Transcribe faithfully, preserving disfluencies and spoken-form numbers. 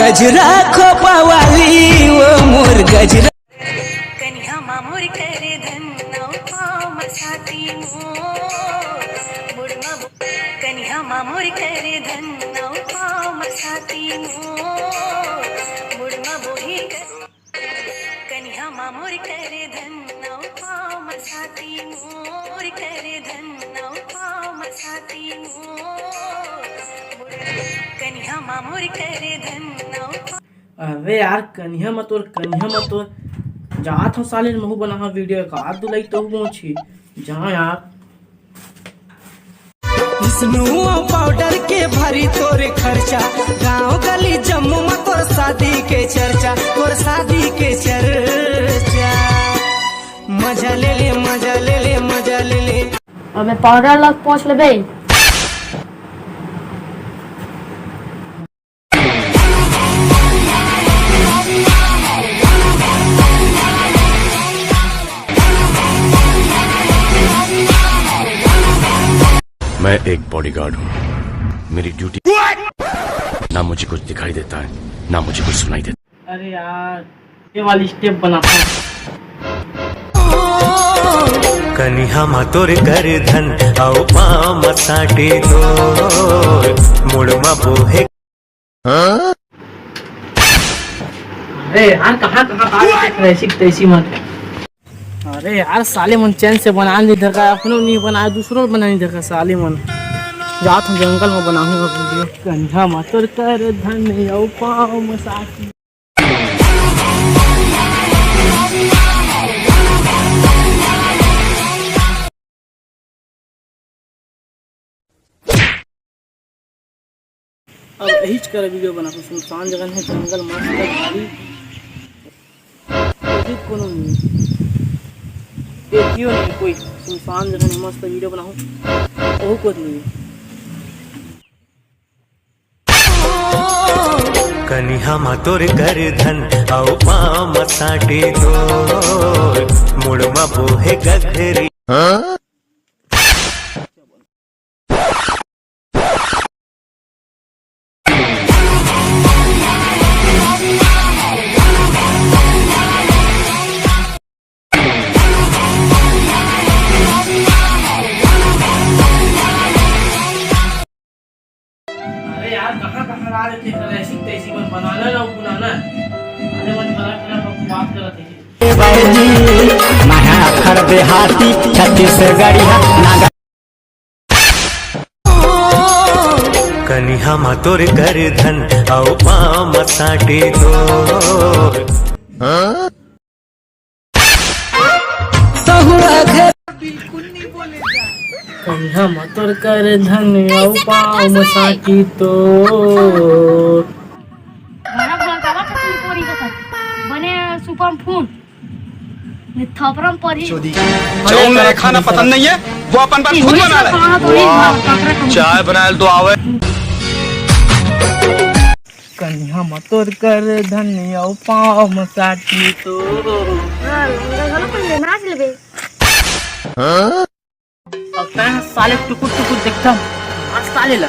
गजरा खोपा वाली वो मोर गजरा। कनिहा मा मोर कर धन अउ पाँव म साटी मोर, मुड़ म बो-, कनिहा मा मोर कर धन अउ पाँव म साटी मोर, मुड़ म बोहे कर, कनिहा मा मोर कर धन अउ पाँव म साटी मोर, कर धन अउ पाँव म साटी मोर, मुड़, कनिहा मा मोर कर धन अउ अरे यार, कनिहा म तोर, कनिहा म तोर। जात हूँ साले, महू बनाहा वीडियो, का दुलई तो पहुंची। जा यार। स्नो पाउडर के भारी तोर खर्चा, गांव गली जम्मू म तोर शादी के चर्चा, तोर शादी के चर्चा। मजा ले ले, मजा ले ले, मजा ले ले। अबे पाउडर लग पहुंच लेबे। मैं एक बॉडीगार्ड हूँ। मेरी ड्यूटी, ना मुझे कुछ दिखाई देता है, ना मुझे कुछ सुनाई देता। अरे यार, ये वाली स्टेप बनाता हूँ। कनिहा मा तोर कर धन, अउ पाँव म साटे तोर, मुड़ म बोहे। अरे यार, कहाँ कहाँ बात करते हैं, ऐसी तैसी मत। अरे यार, साले मन चैन से बना नहीं धरका, अपनो नहीं बनाए, दूसरो बना नहीं धरका, साले मन। जात हूँ जंगल म बनाहूँ अब वीडियो। कनिहा मा तोर कर धन अउ पाँव म साटी। अब यहीच कर वीडियो बनाहूँ, सुनसान जगह हे, जंगल मस्त हे, भारी, कोई कोनो नहीं, देखियो नहीं कोई, सुनसान जगह हे, मस्त वीडियो बनाहूँ, ओहू कोई नहीं। कनिहा मा तोर कर धन, अउ पाँव म साटे तोर, मुड़ म बोहे गघरी। अरे यार, कहाँ कहाँ ला रहे थे, ऐसी तैसी मन बनाना ना, बनाना। अरे मन खराब खराब बात करत हे। कनिहा मा तोर कर धन, अउ पाँव म साटे तोर। कनिहा मा तोर कर धन, अउ पाँव म साटी तोर। बने सुपम फूट। ये थपरम परी। जो उन्हें खाना पसंद नहीं है, वो अपन पर खुद बना ले। चाय बनाए तो आवे। कनिहा म तोर कर धन, अउ पाँव म साटी तोर। हाँ, लंगा घलो पहन ले, नाच लेबे। अब तैं साले टुकुर टुकुर देखता हूँ। आज साले ला।